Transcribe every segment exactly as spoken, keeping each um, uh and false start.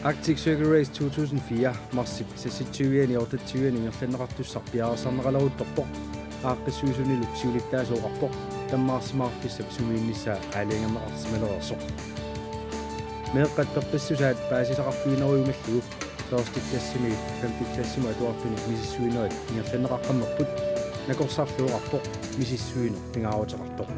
Arctic Circle Race to tusind fire, marsip seksogtyve-ani otteogtyve-ani ingerlanneqartussaq piareersarneqaleruttorpoq. Aaqqissuisunilu siulittaasup oqarpoq tammaarsimaarfissap sumiinnissaa aalajangerneqarsimalereersoq. Meeqqat peqqissusaat paasisaqarfiginerujumallugu første klassimi, femte klassimi atuartuni misissuinerit ingerlanneqaqqammerput. Nakorsarlu oqarpoq misissuineq pingaaruteqartoq.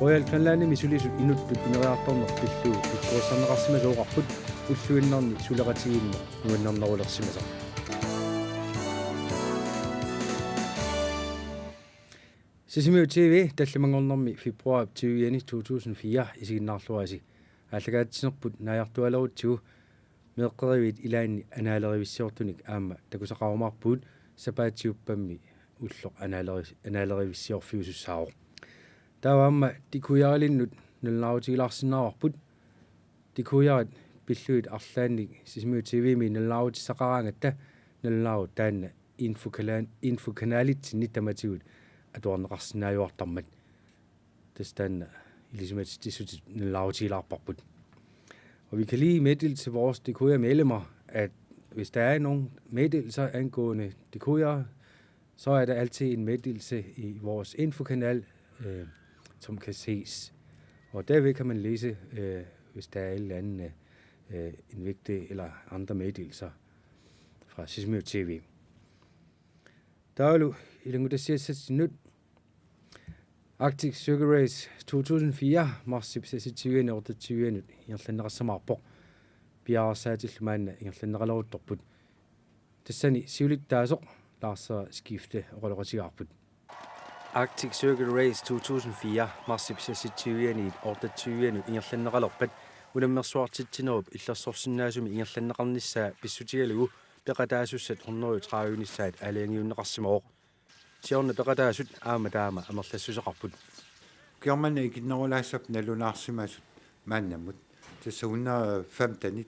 Royal Greenlandimi sulisut inuttut ineriartorneq pillugu pikkorissarneqarsimasooqarput ulluinnarni suleqatigiinneq nuannernerulersimasoq. Sisimiut T V tallimanngornermi februar tyve-ani to tusind fire isiginnaarluarisi aallakaatitsinerput naajartualerutsigu meeqqeriviit ilaanni anaalerivissiortunik aamma takusaqarumaarpugut sapaatiuppammi ulloq anaaleri-, anaalerivissiorfiusussaavoq. Taava aamma De Kujarinnut nalunaarutigilaarsinnaavarput. De Kujarit pillugit arlaannik Sisimiut T V-mi nalunaarutissaqaraangatta nalunaarut taanna infokalaan-, infokanalitsinni tamatigut atuarneqarsinnaajuartarmat. Tassa taanna ilisimatitsissutit nalunaarutigilaarparput. Og vi kan lige meddele til vores De Kuja-medlemmer, at hvis der er nogle meddelelser angående De Kuja, så er der altid en meddelelse i vores infokanal, øh, som kan ses. Og derved kan man læse, øh, hvis der er et eller andet, øh, en vigtig eller andre meddelelser fra Sisimiut T V. Taavalu ilanngutassiassatsinnut. Arctic Circle Race to tusind fire, marsip seksogtyve-ani otteogtyve-anut ingerlanneqassamaarpoq. Piareersaatillu maanna ingerlanneqaleruttorput. Tassani siulittaasoq Lars Skifte oqaloqatigaarput. Arctic Circle Race to tusind fire, marsip seksogtyve-aniit otteogtyve-anut ingerlanneqalerpat unammersuartitsinerup illersorsinnaasumik ingerlanneqarnissaa pissutigalugu peqataasussat hundrede tredive-nissaat aalajangiunneqarsimavoq. Siorna peqataasut aamma taama amerlassuseqarput. Ukioq manna ikinnerulaassappat nalunaarsimasut maannamut. Tassa hundrede femtenit,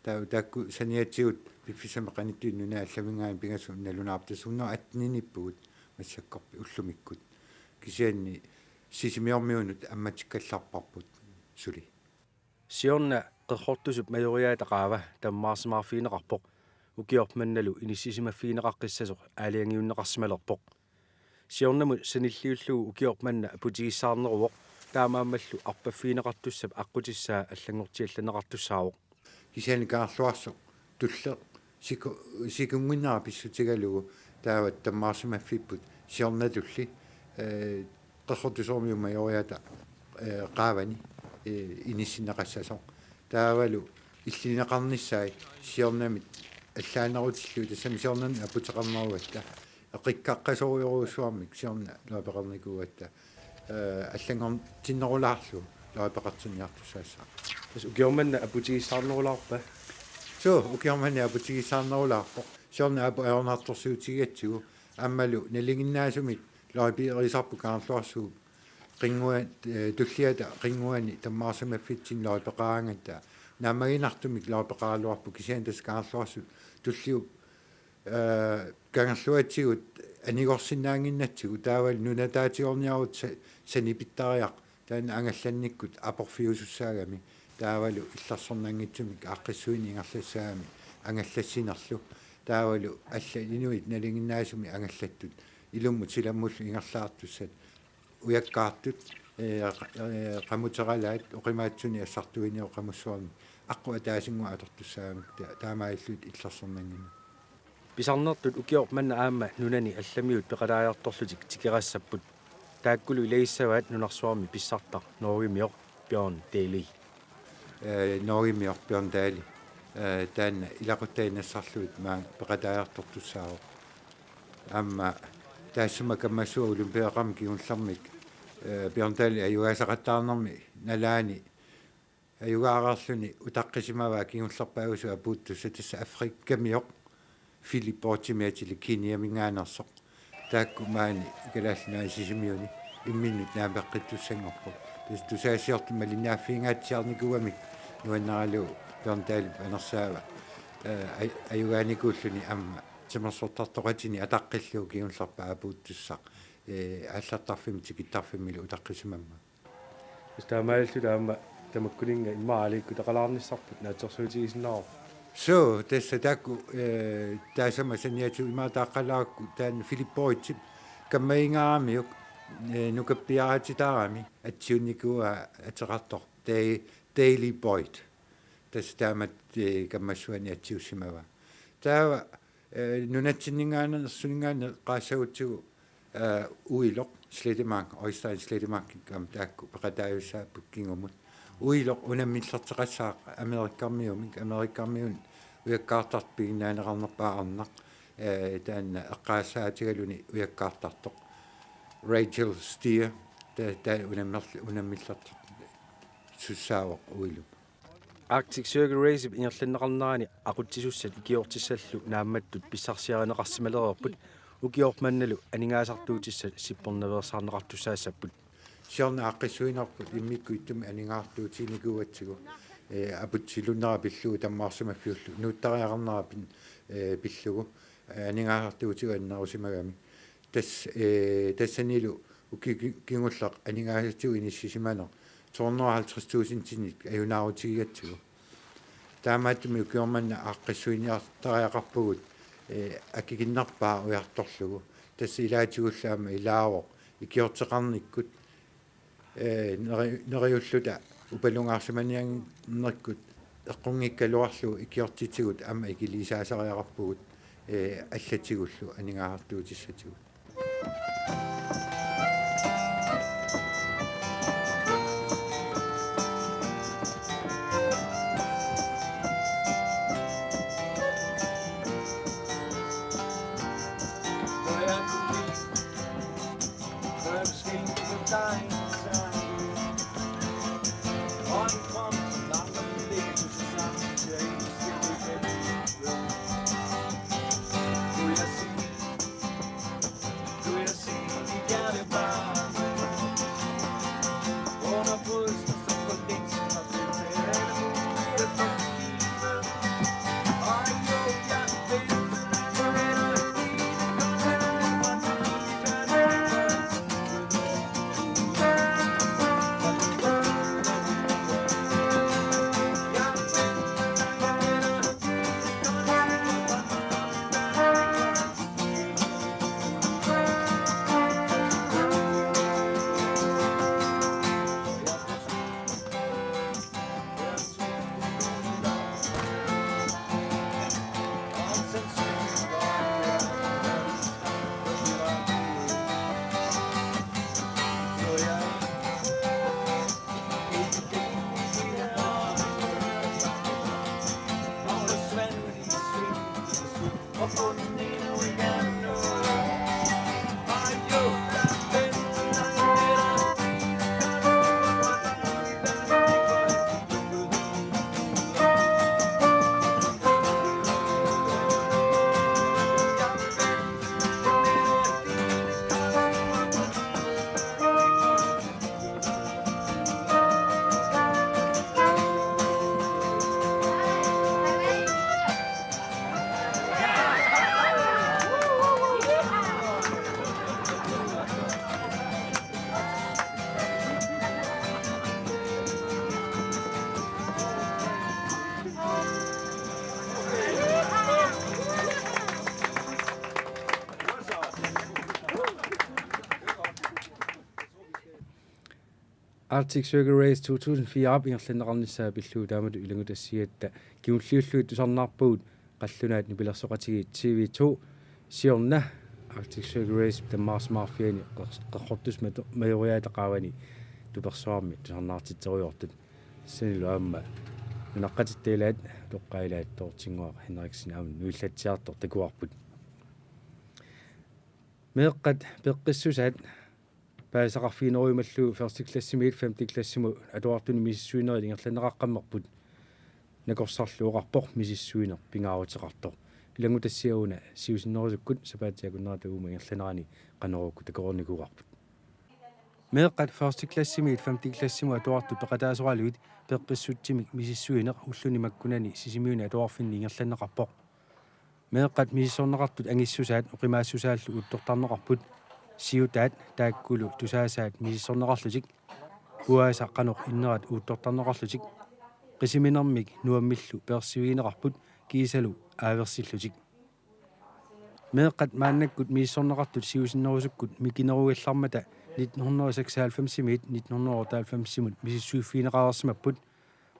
ta-, taakku saniatigut piffissami qanittumi nunani allaminngaanniit pingasut nalunaarput. Tassa hundrede atteninippugut massakkorpiaq ullumikkut. Kisianni Sisimiormiunut ammatikkallarparput suli. Siorna Qerrortusup majoriaata qaava tammaarsimaarfigineqarpoq, ukioq mannalu inissisimaffigineqaqqissasoq aalajangiunneqarsimalerpoq. Siornamut sanilliullugu ukioq manna aputigissaarneruvoq, taamaammallu arpaffigineqartussap aqqutissaa allanngortiallanneqartussaavoq. Kisianni Kangerluarsoq tulleq siku-, sikunnginnera pissutigalugu taava tammaarsimaffipput siornatulli, ee, Qerrortusoormiut majoriaata, ee, qaavani, ee, inissinneqassasoq. Taavalu illineqarnissaat siornamit allaanerutillugu, tassami siornamit aputeqarnerugatta. Eqikkaqqasorujorujussuarmik siorna løjpeqarnikuugatta. Ee, allanngortinnerulaarlugu løjpeqartinniartussaassaaq. Tassa ukioq manna aputigissaarnerulaarpa? Suu, ukioq manna aputigissaarnerulaarpoq. Siorna apu ajornartorsiutigigatsigu. Aammalu nalinginnaasumik løjperisarput Kangerluarsuup qinnguan-, ee, tulliata qinnguani tammaarsimaffitsinni løjpeqaraangatta. Naammaginartumik løjpeqaraluarpoq, kisianni tassa Kangerluarsuup tulliup, ee, kangerluatigut anigorsinnaannginnatsigu, taavalu nunataatigoorniarutta sa-, sanipittariaq, taanna angallannikkut aporfiusussaagami, taavalu illersornanngitsumik aaqqissuineq ingerlassaagami angallassinerlu, taavalu allat inuit nalinginnaasumik angallattut ilummut silammullu ingerlaartussat, ujakkaartut, ee, qa-, ee, qamuteralaat oqimaatsunik assartuiniup qamussuarnik aqqut ataasinngua atortussaagamik, ta-, taamaalillutik illersornanngimmata. Pisarnertut ukioq manna aamma nunani allamiut peqataajartorlutik tikerassapput. Taakkulu ilagissavaat nunarsuarmi pissartaq Norgemioq Bjørn Dali. Ee, Norgemioq Bjørn Dali. Ee, taanna ilaquttat nassarlugit maanga peqataajartortussaavoq. Aamma taassuma kammassua olympiaqarami kingullermik, ee, Bjørn Dali ajugaasaqattaarnermi nalaani ajugaareerluni utaqqisimavaa kingullerpaajusoq apuuttussaq, tassa Afrikamioq, Philip Bootimiatilik Kenyaminngaanneersoq. Taakku maani Kalaallit Nunaanni Sisimiuni imminnut naapeqqittussanngorput. Tassa tusagassiortut malinnaaffigingaatsiarnikuugamik nuanneralugu Bjørn Dalip anersaava, ee, aj-, ajugaanikuulluni aamma timersortartoqatini ataqqillugu kingullerpaaq apuuttussaq, ee, aallartarfimmi tikittarfimmilu utaqqisimammat. Tassa taamaalilluta aamma Tamakkuninnga immaqa aaliikkutaqalaarnissarput naatsorsuutigisinnaavarput. Suu, tassa taakku, eh, taasama saniatigut immaqa taaqqalaarakku taanna Philip Boydip kammagingaaramiuk, eh, nukappiaraatitaarami atsiunnikuuaa ateqartoq Day-, Daily Boyd. Tassa taamatut, eh, kammassuani atsiussimavaa. Taava, eh, nunatsinninngaanneersup suninngaanniit eqqaassagutsigu, eh, Uiloq Slettemark, Øystein Slettemark, kam taakku peqataasussaapput kingumut. Uiloq unammillerteqassaaq Amerikkarmiumik, Amerikkarmiunut ujakkaartartoq piginnaaneqarnerpaaq arnaq, eh, taanna eqqaassaatigaluni ujakkaartartoq. Rachel Steer, ta-, taanna unammerl-, unammillerteqassaavoq Uiloq. Arctic Circle Race-ip ingerlanneqarnerani aqutsisussat ikiortissallu naammattut pissarsiarineqarsimalereerput, ukioq mannalu aningaasartuutissat sippornaveersaarneqartussaassapput. Siorna aaqqissuinerput immikkut ittumik aningaasartuutiginikuugatsigu, eh, aputsilunnera pillugu tammaarsimaffiullu nuuttariaqarnera pin-, eh, pillugu, eh, aningaasartuutigut annerusimagami. Tassa, eh, tassanilu ukiut ki-, kingulleq aningaasatigut inissisimaneq to hundrede og halvtreds tusindinik ajunaarutigigatsigu. Taamaattumik ukioq manna aaqqissuiniartariaqarpugut, eh, akikinnerpaaq ujartorlugu. Tassa ilaatigullu aamma ilaavoq ikiorteqarnikkut, eh, neri-, neriulluta upalungaarsimaniannerkut eqqunngikkaluarlugu ikiortitigut aamma ikilisaasariaqarpugut, eh, allatigullu aningaasartuutissatigut. Arctic Circle Race to tusind fire-p ingerlanneqarnissaa pillugu taamatut ilanngutassiatta kingulliullugit tusarnaarpagut qallunaat nipilersoqatigiit T V to. Siorna Arctic Circle Race tammaarsimaarfiani qer-, Qerrortussat Matu-, Majoriaata qaavani tupersuarmi tusarnaartitserujoortut. Tassanilu aamma nunaqqatitta ilaat, utoqqaat ilaat Toortinnguaq Henriksen aamma nuillatsiartoq takuarput. Meeqqat peqqissusaat paasisaqarfiginerujumallugu første klassimiit femte klassimut atuartuni misissuinerit ingerlanneqaqqammerput. Nakorsarlu oqarpoq misissuineq pingaaruteqartoq. Ilanngutassiaq una siusinnerusukkut sapaatip akunnerata uuma ingerlanerani Qanorooq takoreernikuuarput. Meeqqat første klassimiit femte klassimut atuartut peqataasoralugit peqqissutsimik misissuineq ulluni makkunani Sisimiuni atuarfinni ingerlanneqarpoq. Meeqqat misissorneqartut angissusaat oqimaassusaallu uuttortarneqarput. Siutaat taakkulu tusaasaat misissorneqarlutik. Uaasa qanoq innerat uuttortarneqarlutik qisiminermik nuammillu peersivigineqarput kiisalu aaversillutik. Meeqqat maannakkut misissorneqartut siusinnerusukkut mikinerugallarmata nitten hundrede og seksoghalvfemsimiit nitten hundrede og otteoghalvfemsimut misissuiffigineqareersimapput.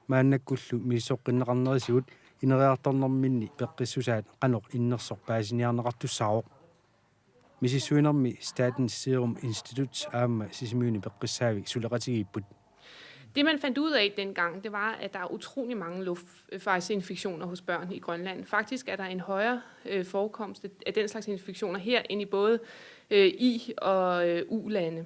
Maannakkullu misissoqqinneqarnerisigut ineriartornerminni peqqissusaat qanoq innersoq paasiniarneqartussaavoq. Misissuinermi Statens Serum Institut aamma Sisimiuni peqqissaavik suleqatigiipput. Det, man fandt ud af dengang, det var, at der er utrolig mange luftvejsinfektioner hos børn i Grønland. Faktisk er der en højere øh, forekomst af den slags infektioner her, end i både øh, i- og øh, u-lande.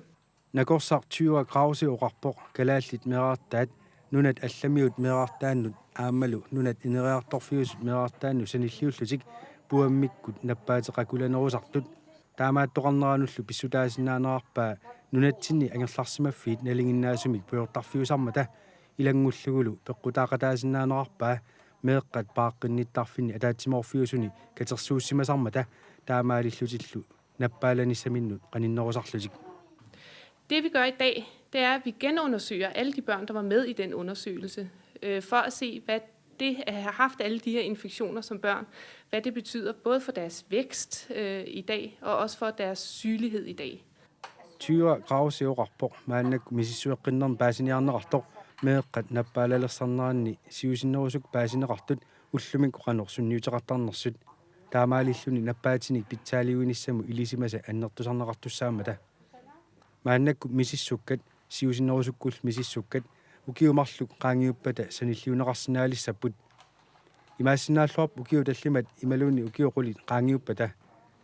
Nakorsaq Tyra Krause oqarpoq kalaallit meerartaat nunat allamiut meerartaannut aammalu nunat ineriartorfiusut meerartaannut sanilliullutik puammikkut nappaateqakulanerusartut. Taamaattoqarneranullu pissutaasinnaanerarpaa nunatsinni angerlarsimaffiit nalinginnaasumik pujortarfiusarmata ilanngullugulu peqqutaaqataasinnaanerarpaa meeqqat paaqqinnittarfinni ataatsimoorfiusuni katersuussimasarmata taamaalillutillu nappaalanissaminnut qaninnerusarlutik. Det vi gør i dag, det er, at vi genundersøger alle de børn, der var med i den undersøgelse, øh, for at se, hvad det at have haft alle de her infektioner som børn, hvad det betyder både for deres vækst øh, i dag, og også for deres sygelighed i dag. Tyra Krause oqarpoq maannakkut misissueqqinnermi paasiniarneqartoq meeqqat nappaalalersarneranni siusinnerusukkut paasineqartut ullumikkut qanoq sunniuteqartarnersut. Taamaalilluni nappaatinik pitsaaliuinissamut ilisimasat annertusarneqartussaammata. Maannakkut misissukkat, siusinnerusukkullu misissukkat, ukiut marluk qaangiuppata sanilliunneqarsinnaalissapput. Imaassinnaalluarpoq ukiut tallimat imaluunniit ukiut qulit qaangiuppata,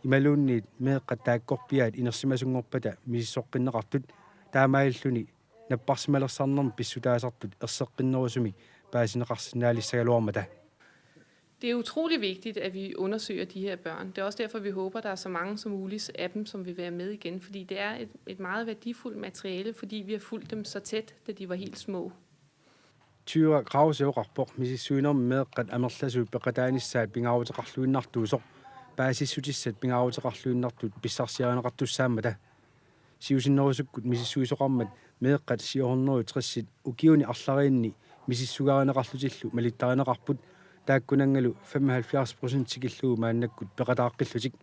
imaluunniit meeqqat taakkorpiaat inersimasunngorpata misissoqqinneqartut, taamaalilluni napparsimalersarnermi pissutaasartut erseqqinnerusumik paasineqarsinnaalissagaluarmata. Det er utrolig vigtigt, at vi undersøger de her børn. Det er også derfor, vi håber, at der er så mange som muligt af dem, som vil være med igen. Fordi det er et, et meget værdifuldt materiale, fordi vi har fulgt dem så tæt, da de var helt små. Tyra Krause oqarpoq misissuinermi meeqqat amerlasuut peqataanissaat pingaaruteqarluinnartuusoq paasissutissat pingaaruteqarluinnartut pissarsiarineqartussaammata. Siusinnerusukkut misissuisoqarmat meeqqat syv hundrede og tres ukiuni arlariinni misissugaarineqarlutillu malittarineqarput, taakkunanngalu femoghalvfjerds procent tikillugu maannakkut peqataaqqillutik.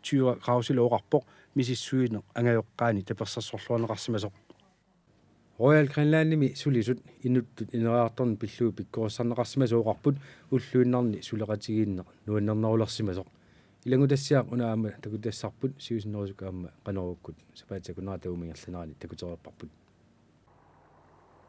Tyra Krausilu oqarpoq misissuineq angajoqqaani tapersersorluarneqarsimasoq. Royal Greenlandimi sulisut inuttut ineriartorneq pillugu pikkorissarneqarsimasoq oqarput ulluinnarni suleqatigiinneq nuannernerulersimasoq. Ilanngutassiaq una aamma takutassarput siusinnerusukkut aamma Qanorukkut sapaatip akunnerata uuma ingerlanerani takutereerparput.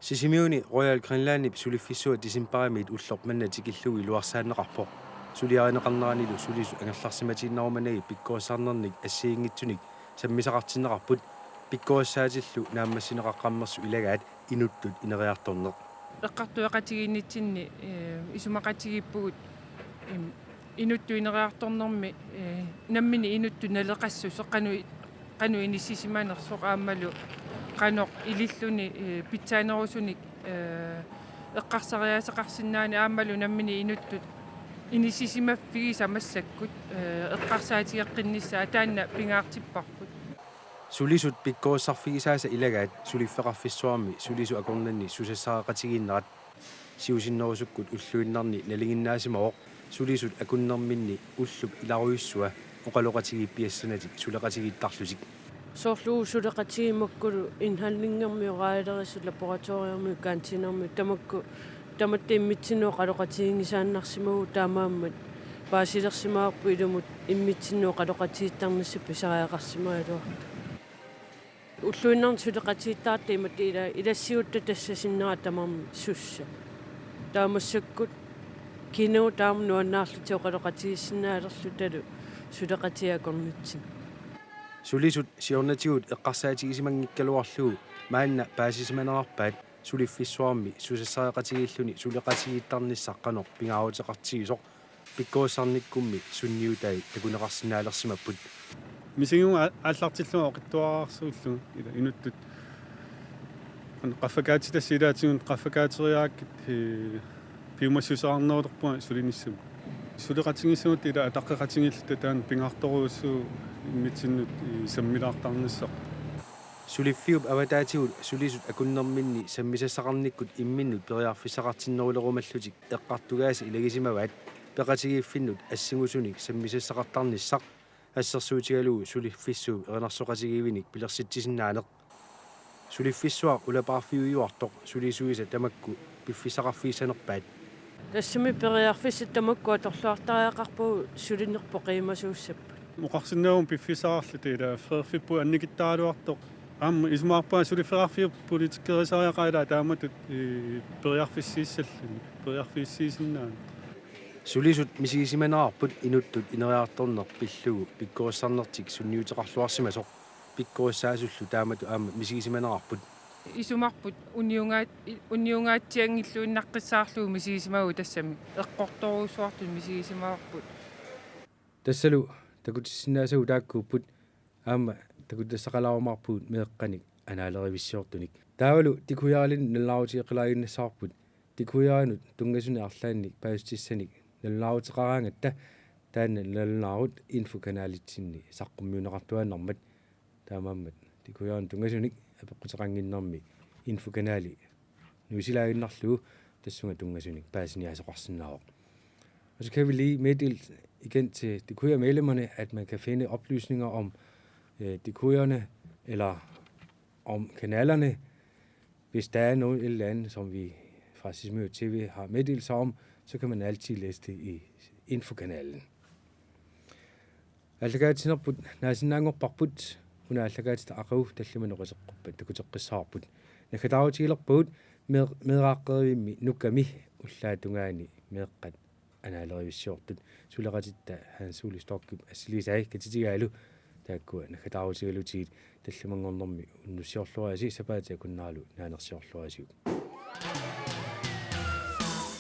Sisimiuni Royal Greenlandip suliffissuaq decembarimiit ulloq manna tikillugu iluarsaanneqarpoq. Suliarineqarneranilu sulisut angerlarsimatiinnarumanagit pikkorissarnernik assigiinngitsunik sammisaqartinneqarput, pikkorissaatillu naammassineqaqqammersut ilagaat inuttut ineriartorneq. Eqqartueqatigiinnitsinni, ee, isumaqatigiippugut, em, inuttut ineriartornermi, ee, nammineq inuttut naleqassuseq qanoq i-, qanoq inissisimanersoq aammalu qanoq ililluni, ee, pitsaanerusunik, ee, eqqarsariaaseqarsinnaaneq aammalu nammineq inuttut inissisimaffigisaat massakkut, ee, eqqarsaatigeqqinnissaat taanna pingaartipparput. Sulisut pikkorissarfigisaasa ilagaat suliffeqarfissuarmi sulisut akornanni susassareqatigiinnerat. Siusinnerusukkut ulluinnarni nalinginnaasimavoq sulisut akornerminni ullup ilarujussua oqaloqatigiippiassanatik suleqatigiittarlutik. Soorlu suleqatigiimmakkulu indhandlingermi oraalerisi laboratoriami kantiinermi tamakku tamatta immitsinnut oqaloqatiginngisaannarsimavugut, taamaammat paasilersimavarput ilumut immitsinnut oqaloqatigiittarnissaq pisariaqarsimagaluartoq. Ulluinnarni suleqatigiittaratta imatut ila-, ilassiutta tassa sinnera tamarmi sussa. Taava massakkut kinaana taama nuannaarlutik oqaloqatigiissinnaalerlutalu suleqatigiit akornatsinni. Sulisut siornatigut eqqarsaatigisimanngikkaluarlugu maanna paasisimanerarpaat suliffissuarmi susassareqatigiilluni suleqatigiittarnissaq qanoq pingaaruteqartigisoq pikkorissarnikkummi sunniutai takuneqarsinnaalersimapput. Misigiga aallartillunga oqitsuararsuullugu ila inuttut qaffakaatitassat ilaatigut qaffakaateriaakkit, ee, piumassuseqarnerulerpunga sulinissamut. Suleqatigiissagutsigu ila ataqqeqatigiilluta taanna pingaartorujussuuvoq immitsinnut, ee, sammilaartarnissaq. Suliffiup avataatigut sulisut akunnerminni sammisassaqarnikkut imminnut periarfissaqartinnerulerumallutik eqqartugaasa ilagisimavaat peqatigiiffinnut assingusunik sammisassaqartarnissaq assersuutigalugu suliffissuup erinarsoqatigiivinik pilersitsisinnaaneq. Suliffissuaq ulapaarfiujuartoq sulisuisa tamakku piffissaqarfigissanerpaat. Tassami periarfissat tamakku atorluartariaqarpagut sulinerput qiimasuussapput. Oqarsinnaaguma piffissaqarluta ila freerfipput annikittaraluartoq. Aamma isumaqarpunga suliffeqarfiup politikerisariaqarluni taamatut, ii, periarfissiissalluni, periarfissiisinnaaneq. Sulisut misigisimanerarput inuttut ineriartorneq pillugu pikkorissarnertik sunniuteqarluarsimasoq. Pikkorissaasullu taamatut aamma misigisimanerarput. Isumarput uniungaat-, uniungaatsianngilluinnaqqissaarlugu misigisimavugut tassami. Eqqortorujussuartut misigisimavarput. Tassalu takutissinnaasagut taakkuupput aamma takutassaqalaarumaarpugut meeqqanik anaalerivissiortunik. Taavalu tikujarilinnik nalunaarutigeqqilaaginnassavarput. Tikujarinut tunngasunik arlaannik paasissutissanik nalunaaruteqaraangatta taanna nalunaarut infokanalitsinni saqqummiunneqartuaannarmat. Taamaammat tikujarinut tunngasunik apeqquteqannginnermi infokanali nuisilaaginnarlugu tassunga tunngasunik paasiniaasoqarsinnaavoq. Og så kan vi lige meddele igen til Dikuja-medlemmerne, at man kan finde oplysninger om øh, Dikujerne eller om kanalerne. Hvis der er noget et eller andet, som vi fra Sisimiut T V har meddelt sig om, så kan man altid læse det i infokanalen. Aallakaatitsinerput naasinnaanngorparput, una aallakaatitat aqagu tallimanik oqateqquppat takuteqqissavarput. Naggataarutigilerpagut mee-, meeraaqqerivimmi Nukkami ullaap tungaani meeqqat anaalerivissiortut. Suleqatitta Hans Ole Stockip assiliisai katitigaalu taakkua naggataarutigalutigit tallimanngornermi unnussiorluarisi sapaatip akunneralu naanersiorluarisiuk.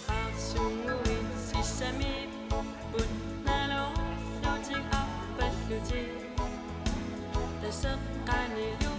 Qaarsunnguit sissamiipput nalorlutik arpallutik. Taseqqanilu